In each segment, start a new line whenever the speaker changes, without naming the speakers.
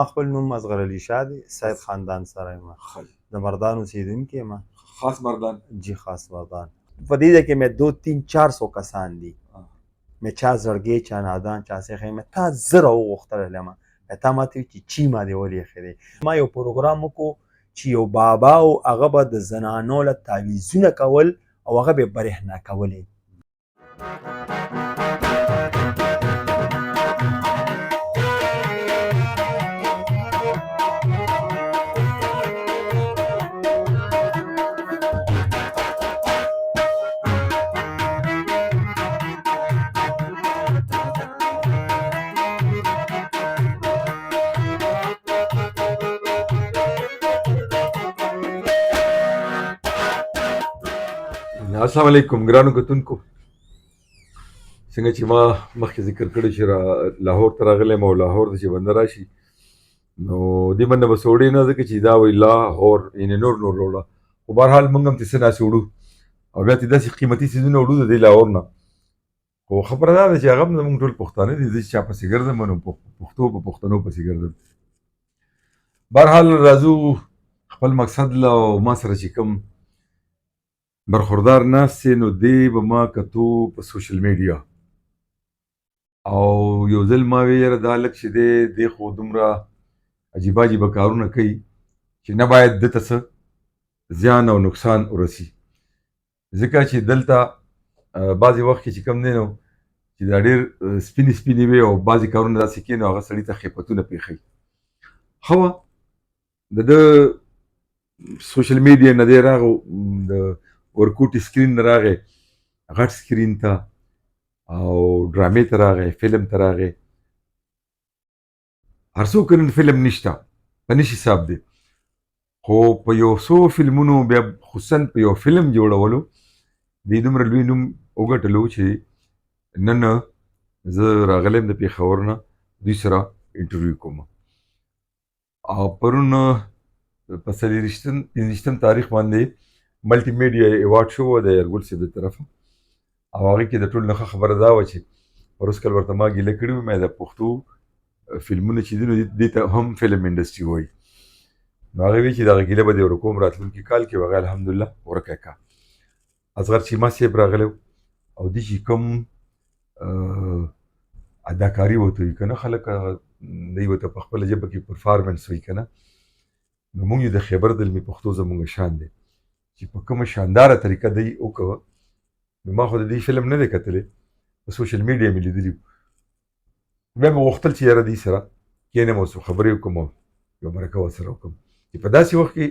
خپل نوم اصغر علي شاه دی، سید خاندان سره یم، د مردان اوسېدونکی یم.
خاص مردان؟
جی، خاص مردان. په دې ځای کې مې 2، 3، 400 کسان دي. مې چا زړګی، چا نادان، چا څه. مې تا زه راوغوښتلم، تا ماته چې چیما دی ولې ایښی دی. ما یو پروګرام وکړو چې یو بابا او هغه به د زنانو له تعویذونه کول او هغه به برېښنا کولې.
السلام علیکم ګرانو کتونکو، څنګه چې ما مخکې ذکر کړی چې لاهور ته راغلی یم او لاهور ته چې بنده راشي نو دې باندې به څه وړې نه، ځکه چې دا وایي لاهور، یعنې نور نور راوړه. خو بهرحال موږ هم ترې څه ناڅه وړو او بیا ترې داسې قیمتي څیزونه وړو د دې لاهور نه. خو خبره دا ده چې هغه هم زموږ ټول پښتانه دي. زه چې چا پسې ګرځم نو پښتو په پښتنو پسې ګرځم. بهرحال راځو خپل مقصد له. او ما سره چې کوم برخوردار ناست دی نو دی به ما کتو په سوشل میډیا، او یو ځل ما وی یاره دا هلک چې دی، دی خو دومره عجیبه عجیبه کارونه کوي چې نه باید ده ته څه زیان او نقصان ورسي، ځکه چې دلته بعضې وخت کې چې کوم دی نو چې دا ډېر سپینې سپینې وي او بعضې کارونه داسې کوي نو هغه سړي ته خفتونه پېښوي. ښه وه، د ده سوشل میډیا نه دی راغو، د ورکوټي سکرین نه راغی غټ سکرین ته او ډرامې ته راغی، فلم ته راغی. هر څوک نن فلم نشته په نشي حساب دی، خو په یو څو فلمونو، بیا خصوصا په یو فلم جوړولو دی دومره لوی نوم وګټلو چې نن زه راغلی یم د پېښور نه دوی سره انټرویو کوم. او پرون په 24م 25م تاریخ باندې ملټي میډیا ایوارډ شو د یارګل صاحب د طرفه، او هغې کې د ټولو نه ښه خبره دا وه چې پروس کال ورته ما ګیله کړې وه، مې د پښتو فلمونه چې دي نو دې ته هم فلم انډسټري وایي. نو هغې وی چې دغه ګیله به دې ورکوم راتلونکي کال کې، هغه الحمدلله ورکه کړه. اصغر چیما صاحب راغلی او دې چې کوم اداکاري ورته وي که نه، خلک دی ورته په خپله ژبه کې پرفارمنس وایي که نه، نو موږ یې د خیبر د علمي پښتو زموږ شان دی چې په کومه شانداره طریقه دی وکړه. نو ما خو د دې فلم نه دی کتلی، په سوشل میډیا مې لیدلی. بیا مې غوښتل چې یاره دوی سره کښېنم او څو خبرې وکړم او یو مرکه ورسره وکړم چې په داسې وخت کې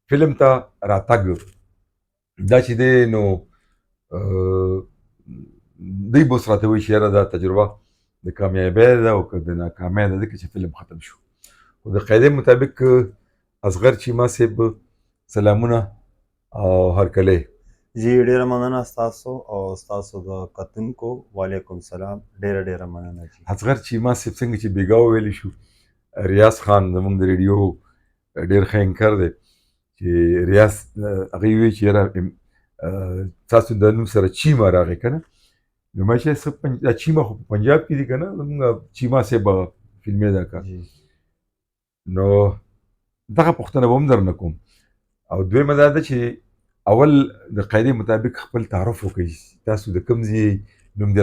فلم ته راتګ دا چې دی نو دوی به اوس راته وایي چې یاره دا تجربه د کامیابۍ ده او که د ناکامۍ ده، ځکه چې فلم ختم شو. خو د قاعدې مطابق اصغر چیما صاحب سلامونه او هرکلی.
جی، ډیره مننه ستاسو او ستاسو د کتونکو. وعلیکم سلام، ډیره ډیره مننه جی.
اصغر چیما صاحب، څنګه چې بیګا وویل شو، ریاض خان زموږ د ریډیو ډیر ښه انکر دی چې ریاض هغه وی چې یاره تاسو د نوم سره چیما راغی که نه، نو ما چې څه دا چیما خو په پنجاب کې دي که نه، زموږ چیما صاحب فلمي ده که. نو دغه پوښتنه به هم درنه کوم. او دویمه دا ده چې اول د قاعدې مطابق خپل تعارف وکړئ، تاسو د کوم ځای، نوم دی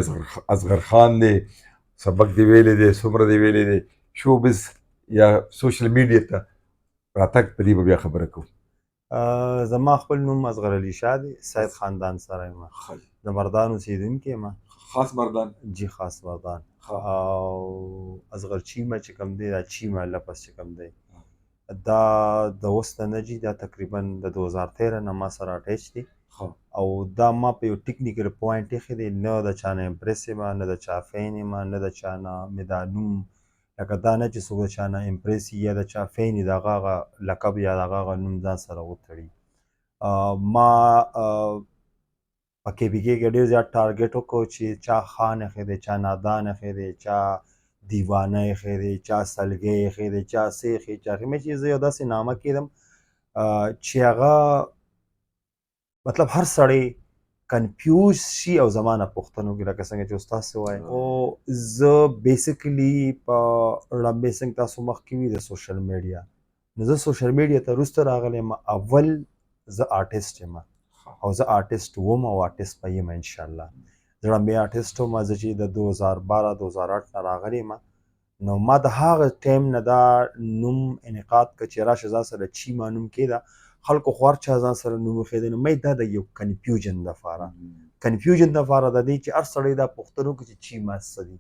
اصغر خان دی، سبق دی ویلی دی، څومره دی ویلی دی، شوبز یا سوشل میډیا ته راتګ، په دې به بیا خبره کوو.
زما خپل نوم اصغر علي شاه دی، سید خاندان سره یم، د مردان اوسېدونکی یم.
خاص مردان؟
جی، خاص مردان. او اصغر چیما چې کوم دی، دا چیما لفظ چې کوم دی دا د اوس نه جی، دا تقریبا د 2013 نه ما سره اټیچ دی. او دا ما په یو ټیکنیکل پوینټ ایښی دی، نه د چا نه امپرس یم، نه د چا فین یم، نه د چا نه مې دا نوم، لکه دا نه چې څوک د چا نه امپرس یا د چا فین د هغه هغه لقب یا د هغه هغه نوم ځان سره وتړي. ما په کې پي کې کې ډېر زیات ټارګټ وکړو چې چا خان ایښی دی، چا نادان ایښی دی، چا دیوانه ایښی دی، چا سلګی ایښی دی، چا څه ایښی، چا مې چې زه یو داسې نامه کېدم چې هغه مطلب هر سړی کنفیوز شي او زما نه پوښتنه وکړي، لکه څنګه چې استاد څه وایي. خو زه بیسیکلی په ړومبی څنګه تاسو مخکې وي د سوشل میډیا، نو زه سوشل میډیا ته وروسته راغلی یم. اول زه آرټسټ یم او زه آرټسټ وم او آرټسټ به یم انشاءالله. زه ړومبی آرټسټ وم. زه چې د 2012 2008 نه راغلی یم، نو ما د هغه ټایم نه دا نوم انعقاد که چې راشه ځان سره چیما نوم کېده، خلکو خو هر چا ځان سره نوم ایښی دی. نو مې دا د یو کنفیوژن دپاره، کنفیوژن دپاره د دې چې هر سړی دا پوښتنه وکړي چې چیما څه دي.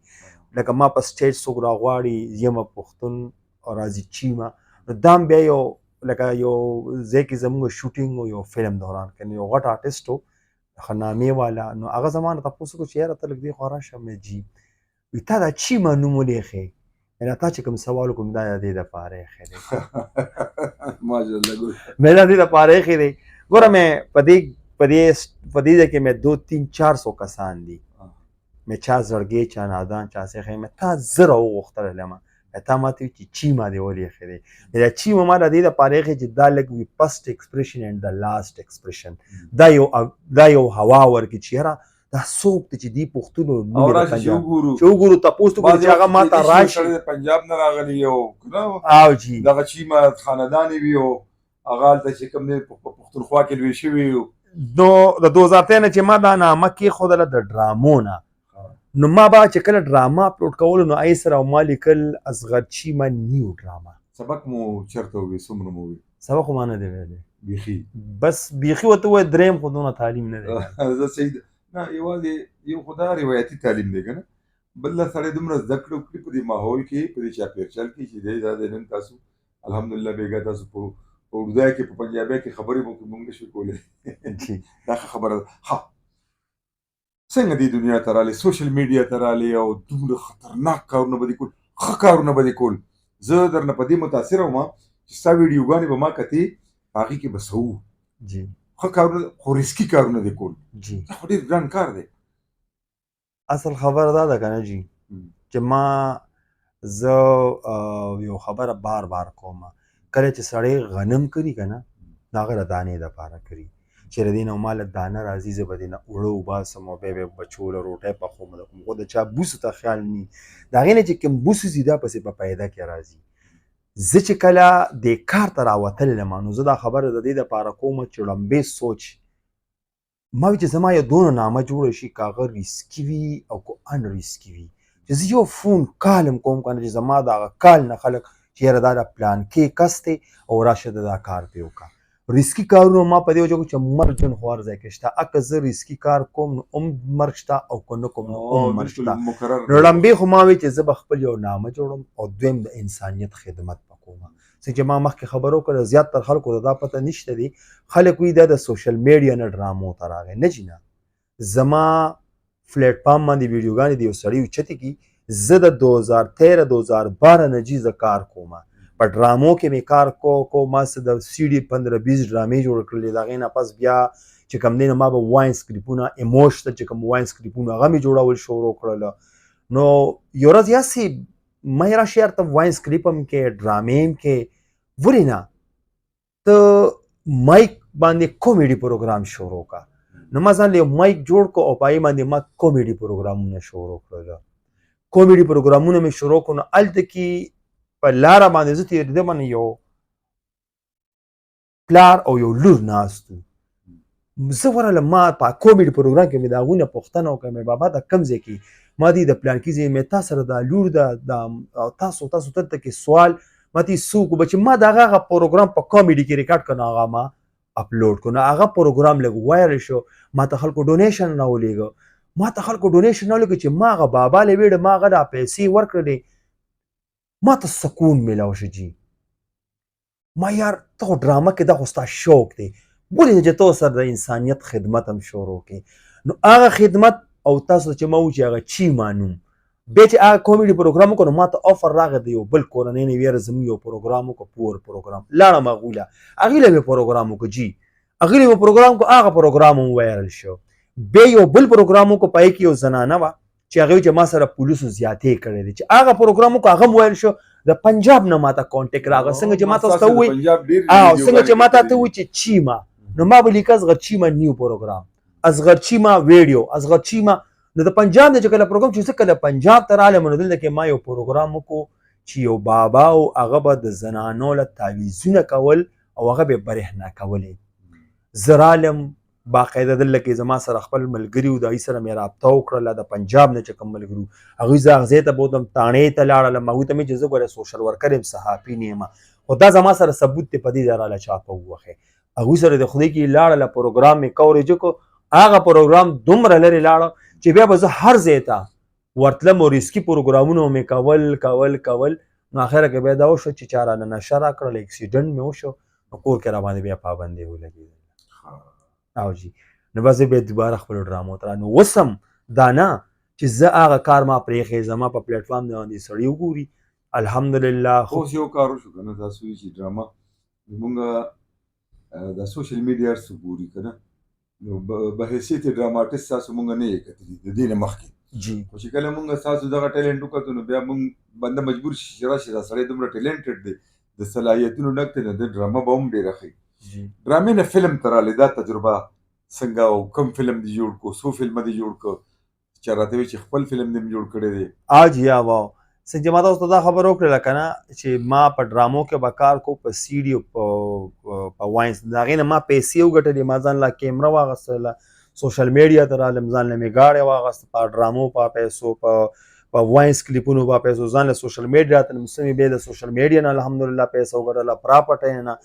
لکه ما په سټیج څوک راغواړي، یمه پښتون او راځي چیما، نو دا هم بیا یو لکه یو ځای کې زموږ شوټینګ او یو فلم دوران کې یو غټ آرټسټ و، ښه نامې والا، نو هغه زما نه تپوس وکړو چې یاره ته لږ دې خوا راشه. مې جي، وی تا دا چیما نوم ولې ایښی؟ یعنې تا چې کوم سوال وکړم دا د دې دپاره ایښی دی.
ماشاءالله، ګور.
مې دا دې دپاره ایښی دی. ګوره مې په دې ځای کې مې 2 3 400 کسان دي، مې چا زړګی، چا نادان، چا څه ښی. مې تا زه راوغوښتلم، مې تا ماته وی چې چیما دې ولې ایښی دی؟ مې دا چیما ما د دې دپاره ایښی چې دا لږ وي فرست ایکسپریشن اینډ د لاست ایکسپریشن، دا یو هوا ورکړي چې یاره دا څوک دی چې دی پښتونو نوم
او
یې د
راشي چې
پنجاب
وګورو،
چې وګورو، تپوس وکړو چې هغه ماته راشي.
سړی د پنجاب نه راغلی یو کنه؟
او جی.
دغه چیما خاندان وي او هغه هلته چې کوم دی په پښتونخوا کې لوی شوی وي.
نو د 2003 نه چې ما دا نامه کېښودله د ډرامو نه، نو ما به چې کله ډرامه اپلوډ کولو نو ای سره ما لیکل اصغر چیما نیو ډرامه.
سبق مو چېرته ووی؟ څومره مو وی؟
سبق خو ما نه دی ویلی.
بیخي؟
بس بیخي ورته ووایه، دریم خو دونه تعلیم نه دی.
زه صحیح ده نه، یوازې یو خو دا روایتي تعلیم دی که نه، بل دا سړی دومره زده کړه وکړي په دې ماحول کې، په دې چاپېرچل کې چې دی. دا دی نن تاسو الحمدلله بېګا تاسو په اردو کې، په پنجابي کې خبرې مو موږ نشو کولی. دا ښه خبره ده. ښه، څنګه دې دنیا ته راغلې، سوشل میډیا ته راغلې او دومره خطرناک کارونه به دې کول، ښه کارونه به دې کول؟ زه درنه په دې متاثر وم چې ستا ویډیوګانې به ما کتې، په هغې کې به څه وو. ښه کارونه خو ریسکي کارونه دې کول. دا خو ډېر ګران کار دی.
اصل خبره دا ده که نه جي چې ما زه یو خبره بار بار کوم، کله چې سړی غنم کري که نه، نو هغه د دانې دپاره کري چې د دې نه ماله دانه راځي، زه به دې نه اوړه وباسم او بیا به بچو له روټۍ پخوم. د کوم خو د چا بوسو ته خیال نی، د هغې نه چې کوم بوس وځي دا پسې په پیدا کې راځي. زه چې کله دې کار ته راوتلم، نو زه دا خبره د دې دپاره کوم چې ړومبی سوچ ما وی چې زما یو دونه نامه جوړه شي، که هغه ریسکي وي او که ان ریسکي وي، چې زه یو فون کال هم کوم که نه، چې زما د هغه کال نه خلک چې یاره دا د پلان کې کس دی او راشه د دا کار پرې وکړه. ریسکي کارونه ما په دې وجه وکړو چې مرګ ژوند خو هر ځای کې شته، اکه زه ریسکي کار کوم نو هم مرګ شته او که نه کوم نو هم مرګ شته.
مقرر.
نو ړومبی خو ما وی چې زه به خپل یو نامه جوړم او دویم د انسانیت خدمت به کوم. څنګه چې ما مخکې خبرو کړه، زیات تر خلکو ته دا پته نشته دی. خلک وایي دا د سوشل میډیا نه ډرامو ته راغی. نه جی نه، زما پلیټ فارم باندې ویډیوګانې د یو سړي اوچتې کي. زه د 2013 2012 نه جی زه کار کوم، په ډرامو کې مې کار کو کو ما څه د سی ډي 15 20 ډرامې جوړ کړلې. د هغې نه پس بیا چې کوم دی نو ما به واینس کلیپونه، ایموشنل چې کوم واینس کلیپونه هغه مې جوړول شروع کړل. نو یو ورځ یاسې ما یې راشي، یار ته واینس کلیپ هم کې، ډرامې هم کې، ولې نه ته مایک باندې کومیډي پروګرام شروع کا؟ نو ما ځان له یو مایک جوړ کو او په هغې باندې ما کومیډي پروګرامونه شروع کړل. کومیډي پروګرامونه مې شروع کړو، نو هلته کې په لاره باندې زه تېرېدم، نو یو پلار او یو لور ناست وو. زه ورغلم، ما په کومیډي پروګرام کې مې د هغوی نه پوښتنه وکړه، مې بابا دا کوم ځای کې؟ ما دې د پلان کې ځای، مې تا سره دا لور ده دا او تاسو دلته کې سوال ما ته څوک به چې ما د هغه هغه پروګرام په کومیډي کې ریکارډ کړ، نو هغه ما اپلوډ کړ، نو هغه پروګرام لږ وایرل شو. ما ته خلکو ډونیشن راولېږه، ما ته خلکو ډونیشن راولېږه چې ما هغه بابا له ویړه ما هغه دا پیسې ورکړلې، ما ته سکون میلاو شو جی. ما یار ته خو ډرامه کې دا خو ستا شوق دی، ولې نه چې ته سره د انسانیت خدمت هم شروع کړې؟ نو هغه خدمت او تاسو چې ما و چې هغه چی مانوم، بیا چې هغه کومیډي پروګرام وکړ، نو ما ته آفر راغی د یو بل کورنۍ نه، ویره زموږ یو پروګرام وکړو، پور پروګرام. لاړم هغوی له، هغوی له مې پروګرام وکړ جی، هغوی له مې پروګرام وکړ، هغه پروګرام هم وایرل شو. بیا یو بل پروګرام وکړ، په هغې کې یو زنانه وه چې هغې چې ما سره پولیسو زیاتې کړې دي، چې هغه پروګرام وکړ، هغه هم وایرل شو. د پنجاب نه ما ته کانټیکټ راغی، څنګه چې ما تاسو ته وویل، او څنګه چې ما ته وویل چې چیما، نو ما به لیکه اصغر چیما نیو پروګرام. اصغر چیما ویډیو، اصغر چیما. نو د پنجاب نه چې کله پروګرام، چې زه کله پنجاب ته رالم، نو دلته کې ما یو پروګرام وکړو چې یو بابا او هغه به د زنانو له تعویذونه کول او هغه به برېښنا کولې. زه رالم باقاعده دلته کې زما سره خپل ملګري وو، د هغوی سره مې رابطه وکړله. د پنجاب نه چې کوم ملګري وو، هغوی زه هغه ځای ته بوتلم، تاڼې ته لاړلم. هغوی ته مې چې زه ګوره سوشل ورکر یم، صحافي نه یم، خو دا زما سره ثبوت دی، په دې ځای راله چاپه ووهئ. هغوی سره د خدای کې لاړله، پروګرام مې کوریج وکړو. هغه پروګرام دومره لرې لاړه چې بیا به زه هر ځای ته ورتلم او ریسکي پروګرامونه مې کول کول کول. نو اخره کې بیا دا وشو چې چا رانه نشه راکړله، اکسیډنټ مې وشو، نو کور کې راباندې بیا پابندۍ ولګېدله. او جی نو بس بیا دوباره خپلو ډرامو ته. نو اوس هم دا نه چې زه هغه کار ما پرېښی، زما په پلیټ فارم باندې سړي وګوري، الحمدلله.
خو اوس یو کار وشو که نه، تاسو چې ډرامه زمونږ د سوشل میډیا هر څه ګوري که نه، نو به حیثیت ډراماټیست تاسو مونږ نه یې کتلي د دې نه مخکې. خو چې کله مونږ تاسو دغه ټیلنټ وکتو، نو بیا مونږ بنده مجبور شي چې راشي، دا سړی دومره ټیلنټډ دی، د صلاحیتونو ډک دی، نو د ډرامه به هم ډېره ښه. ډرامې نه فلم ته راغلې، دا تجربه څنګه او کوم فلم دې جوړ کړو، څو فلمه دې جوړ کړو؟ چا راته وایي چې خپل فلم دې هم جوړ کړی دی.
جی واو، څنګه ما تاسو ته دا خبره وکړله که نه چې ما په ډرامو کې به کار کو، په سی ډي او په واینس، د هغې نه ما پیسې وګټلې، ما ځان له کیمره واغستله، سوشل میډیا ته رالم، ځان له مې ګاډی واغست په ډرامو په پیسو، په واینس کلیپونو په پیسو، ځان له سوشل میډیا ته څه مې بیا د سوشل میډیا نه الحمدلله پیسې وګټله، پراپرټۍ نه.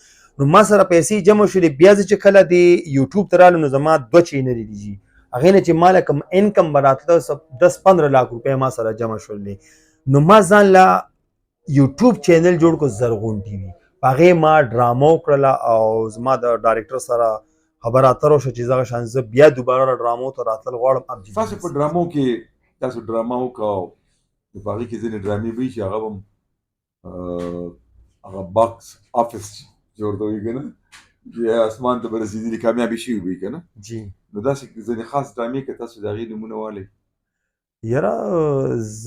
نو ما سره پیسې جمع شولې. بیا زه چې کله د یوټیوب ته رالم، نو زما دوه چینلې دي جي، هغې نه چې ما له کوم انکم به راتله، 10-15 لاک روپۍ ما سره جمع شولې. نو ما ځان له یوټیوب چینل جوړ کړو، زرغون ټي وي، په هغې ما ډرامه وکړله او زما د ډایرکټر سره خبره اتره وشوه چې دغه شان زه بیا دوباره ډرامو ته راتلل غواړم.
تاسو په ډرامو کې تاسو ډرامه وکړه او په هغې کې ځینې ډرامې به وي چې هغه به هم هغه باکس آفس چې ورته وایي که نه، چې اسمان ته به رسېدلي، کامیابې شوي به وي که نه؟
جی.
نو داسې ځینې خاص ډرامې که تاسو د هغې نومونه والئ.
یاره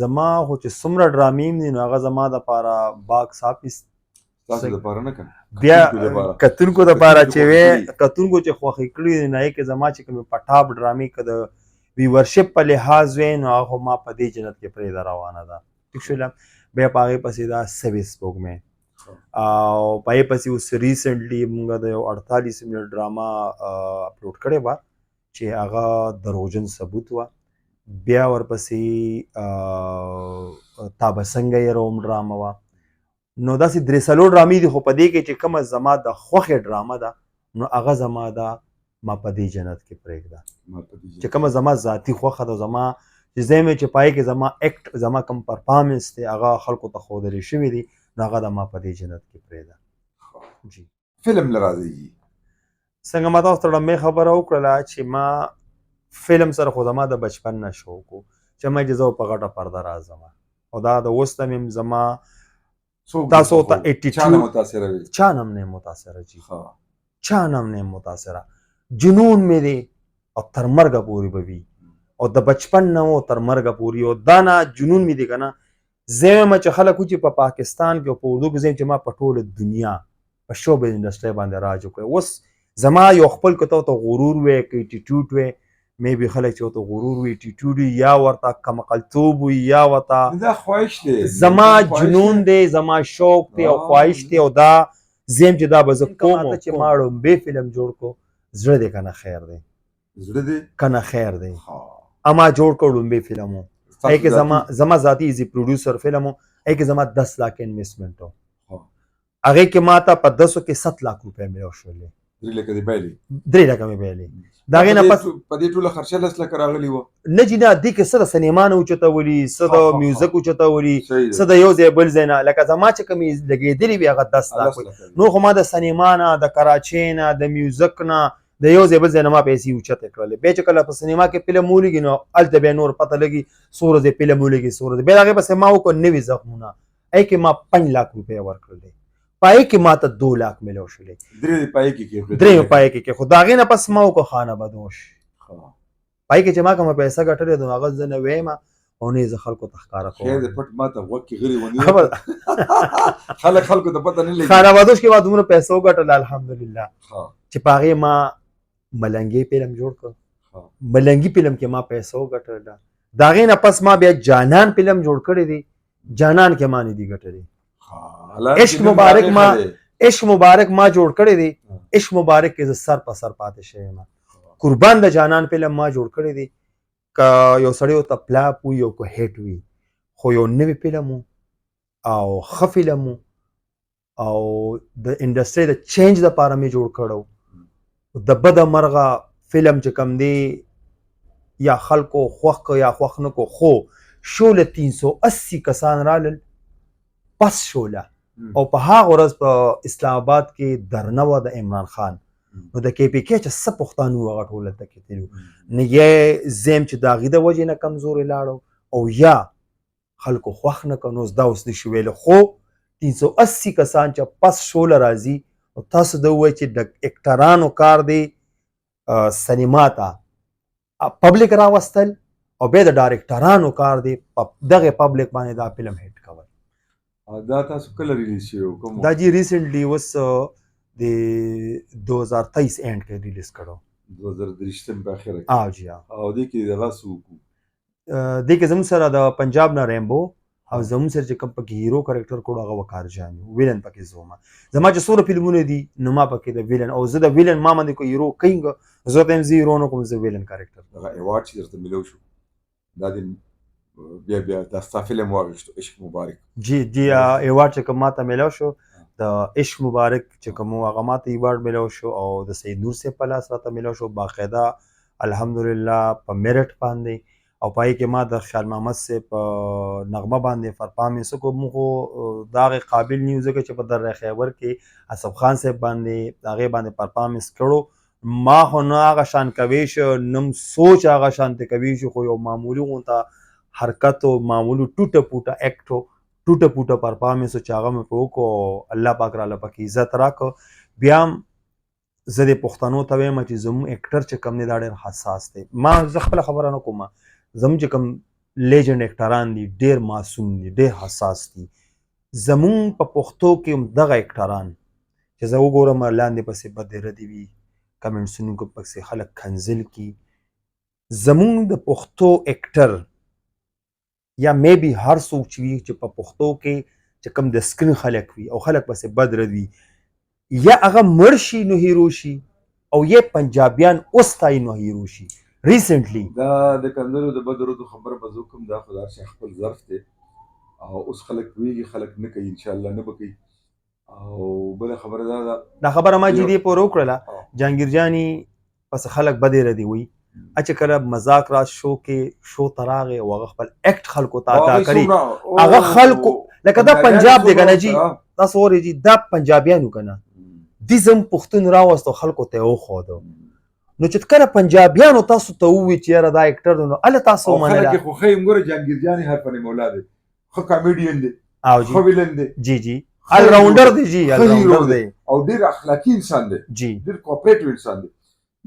زما خو چې څومره ډرامې دي، نو هغه زما دپاره باکس آفس
تاسو دپاره نه که
بیا کتونکو دپاره چې وی، کتونکو چې خوښې کړي، نو هغې کې زما چې کومې په ټاپ ډرامې که د ویورشپ په لحاظ وی، نو هغه خو ما په دې جنت کې پرېږده روانه ده، ټیک شوله. بیا په هغې پسې دا سوې سپوږمۍ، او په هغې پسې اوس ریسنټلي مونږ د یو 48 منټ ډرامه اپلوډ کړې وه چې هغه دروغجن ثبوت وه. بیا ورپسې تا به څنګه یې ډرامه وه. نو داسې درې څلور ډرامې دي، خو په دې کې چې کومه زما د خوښې ډرامه ده، نو هغه زما ده ما په دې جنت کې پرېږده، چې کومه زما ذاتي خوښه ده، زما چې زه مې چې پای کې زما اکټ، زما کوم پرفارمنس دی، هغه خلکو ته ښودلی شوی دی، نو هغه د ما په دې جنت کې پرېږده. جی.
فلم له راځي
څنګه ما تاسو ته ړومبۍ خبره وکړله چې ما فلم سره خو زما د بچپن نه شوق و چې ما چې زه په غټه پرده راځم، او دا د اوس ته مې زما تاسو ته
چا نه متاثره وي؟
چا نه نه متاثره جی، چا نه نه متاثره. جنون مې دی او تر مرګه پورې به وي، او د بچپن نه و تر مرګه پورې، او دا نه جنون مې دی که نه. زه وایم چې خلک چې په پاکستان کې او په اردو کې، زه چې ما په ټوله دنیا په شوبز انډسټرۍ باندې راج وکړ. اوس زما یو خپل که ته غرور وې که اټیټیوډ وې، مې به خلک چې ورته غرور وي، اټیټیوډ وي، یا ورته کمقلتوب وي، یا ورته
دا خواهش دی،
زما جنون دی، زما شوق دی او خواهش دی، او دا زیم چې دا به زه کوم. چې ما ړومبی فلم جوړ کړو، زړه دې کنه خیر دی،
زړه دې
کنه خیر دی، اما جوړ کړو ړومبی فلم و، هغې کې زما ذاتي ایزي پروډیوسر فلم و، هغې کې زما 10 لاک انویسټمنټ و، هغې کې ما ته په 10 کې 7 لاک روپۍ مې وشولې.
3 لکه دې بایلې؟
3 لکه مې بایلې. د هغې نه پس
په دې ټوله خرچه 10 لکه راغلي وه؟
نه جي نه، دې کې څه د سینما نه اوچتولي، څه د میوزک اوچتولي، څه د یو ځای بل ځای نه، لکه زما چې کومې لګېدلې وي هغه 10 لاک وي. نو خو ما د سینما نه، د کراچۍ نه، د میوزک نه، د یو ځای بل ځای نه ما پیسې اوچتې کړلې. بیا چې کله په سینما کې فلم ولګي، نو هلته بیا نور پته لګي، څو ورځې فلم ولګي، څو ورځې. بیا د هغې پسې ما وکړ نوي زخمونه، هغې کې ما 5 لاک روپۍ ورکړلې، پای کې ما ته 2 لاک ملو شولې.
درې پای کې کېښودې؟
درې پای کې کېښودې. د هغې نه پس ما وکړ خانه بدوش، پای کې چې ما کومه پیسه ګټلې ده، نو هغه زه نه وایم او نه یې زه خلکو ته ښکاره کوم.
خیر دی، پټ ما ته غوږ کې غلي ونیول. خلک خلکو ته پته نه لګي.
خانه بدوش کې ما دومره پیسه وګټله الحمدلله چې په هغې ما ملنګې فلم جوړ کړ. ملنګي فلم کې ما پیسې وګټله. د هغې نه پس ما بیا جانان فلم جوړ کړی دی، جانان کې ما نه دي ګټلې. عشق مبارک ما عشق مبارک ما جوړ کړی دی، عشق مبارک کې زه سر په سر پاتې شوی یم. قربان د جانان فلم ما جوړ کړی دی، که یو سړی ورته پلاپ وي او که هیټ وي، خو یو نوی فلم و او ښه فلم و او د انډسټرۍ د چینج دپاره مې جوړ کړی. د بده مرغه فلم چې کوم دی یا خلکو خوښ که یا خوښ نه کو، خو شوله 380 کسان رالل پس شوله. او په هغه ورځ په اسلام آباد کې درنه وه د عمران خان، نو د کې پی کې چې څه پښتانه وو هغه ټول هلته کې تللي وو. نو یې زیم چې د هغې د وجې نه کمزوري لاړو او یا خلکو خوښ نه کړ، نو اوس دا اوس نشي ویلی. خو 380 کسان چې پس شوله راځي، نو تاسو دا ووایئ چې د اکټرانو کار دی سینما ته پبلک راوستل، او بیا د ډایرکټرانو کار دی په دغه پبلک باندې دا فلم هټ کول.
دا تاسو کله ریلیز شوی کوم؟
دا جی ریسنټلی اوس د 2023 اینډ کې ریلیز کړو،
2023 په اخره کې.
او جی
او دې کې دغه څه وکړو؟
دې کې زموږ سره د پنجاب نه ریمبو او زموږ سره چې کوم پکې هیرو کریکټر کړو هغه وقار جان ویلن پکې زوما. زما چې څومره فلمونه دي نو ما پکې د ویلن، او زه د ویلن ما باندې کو هیرو کینګ، زه ته هم زه هیرو نه کوم، زه ویلن کریکټر.
دغه ایوارډ چې درته ملو شو دا دې بیا بیا دا ستا فلم واغېستو عشق مبارک؟
جی جی، ایوارډ چې کوم ماته ملو شو د عشق مبارک چې کوم هغه ماته ایوارډ ملو شو او د سید نور صاحب په لاس راته ملو شو باقاعده الحمدلله په میرټ باندې. او پای کې ما د خیال محمد صاحب په نغمه باندې پرفارمنس وکړو. موږ خو د هغې قابل نه یو، ځکه چې په دره خیبر کې اصف خان صاحب باندې هغې باندې پرفارمنس کړو. ما خو نه هغه شان کوی شو، نه هم سوچ هغه شان ته کوی شو، خو یو معمولي غونته حرکت او معمولي ټوټه پوټه اکټ و، ټوټه پوټه پرفارمنس و چې هغه مې پرې وکړو او الله پاک راله پکې عزت راکړ. بیا هم زه د پښتنو ته وایم چې زموږ اکټر چې کوم دی دا ډېر حساس دی. ما زه خپله خبره نه کوم، زموږ چې کوم لیجنډ اکټران دي ډېر معصوم دي، ډېر حساس دي. زموږ په پښتو کې هم دغه اکټران چې زه وګورم لاندې پسې بدې ردې وي، کمنټسونو کې پسې خلک کنځل کي. زموږ د پښتو اکټر یا میبي هر څوک چې وي چې په پښتو کې چې کوم د سکرین خلک وي او خلک پسې بد رد وي، یا هغه مړ شي نو هیرو شي، او یا پنجابیان وستایي نو هیرو شي. ریسنټلی
دا د کنځلو د بدو ردو خبره به زه وکړم، دا خو د هر چا خپل ظرف دی او اوس خلک پوهېږي، خلک نه کوي، انشاءالله نه به کوي. او بله خبره دا ده،
دا خبره ما جدي پورې وکړله، جهانګیر جاني پس خلک بدې ردې وایي، چې کله مذاق را شو کې شو ته راغی او هغه خپل اکټ خلکو ته ادا کړي، هغه خلکو لکه دا پنجاب دی که نه جي، تاسو اورئ جي، دا پنجابیانو که نه دي زم پښتون راوست او خلکو ته یې وښودو. نو چې کله پنجابیانو تاسو ته ووایي چې یاره دا اکټر دی، نو هله تاسو ومنله.
خلک یې خو ښه یم، ګوره جهانګیر جان یې هر فني مولا دی، ښه کامیډین دی، ښه ویلن دی،
جی جی، الراونډر دی جی، الراونډر دی
او ډېر اخلاقي انسان دی
جی،
ډېر کوپریټیو انسان دی.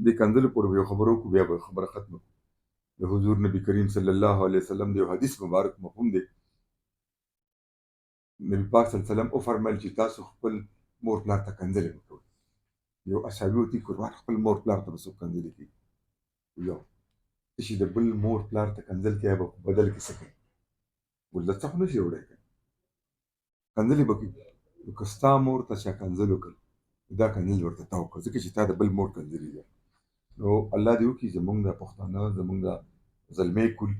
د کنځلو پورې به یو خبره وکړو، بیا به خبره ختمه کړو. د حضور نبی کریم صلی الله علیه وسلم د یو حدیث مبارک مفهوم دی. نبی پاک صلی الله علیه وسلم وفرمایل چې تاسو خپل مور پلار ته کنځلې مه کوئ. یو اصحابي ورته قربان خپل مور پلار ته به څوک کنځلې کوي؟ یو ته چې د بل مور پلار ته کنځل کوې به په بدل کې څه کوي؟ ولې څه خو نه شي وړی، کنځلې به کوي. نو که ستا مور ته چا کنځل وکړل، دا کنځل ورته تا وکړه، ځکه چې تا د بل مور کنځلې ده. نو الله دې وکړي زمونږ د پښتانه، زمونږ د زلمی کول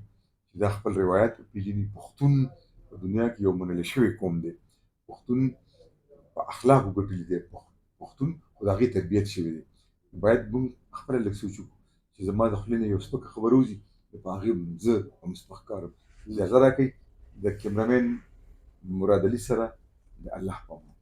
چې دا خپل روایت وپېژني. پښتون په دنیا کې یو منل شوی قوم دی، پښتون په اخلاقو ګټلی دی، پښتون خو د هغې تربیت شوی دی. باید موږ خپله لږ سوچ وکړو چې زما د خولې نه یو سپکه خبره وځي، نو په هغې زه هم سپک ښکارم. اجازه راکړئ د کیمرامین مراد علي سره د الله په امان.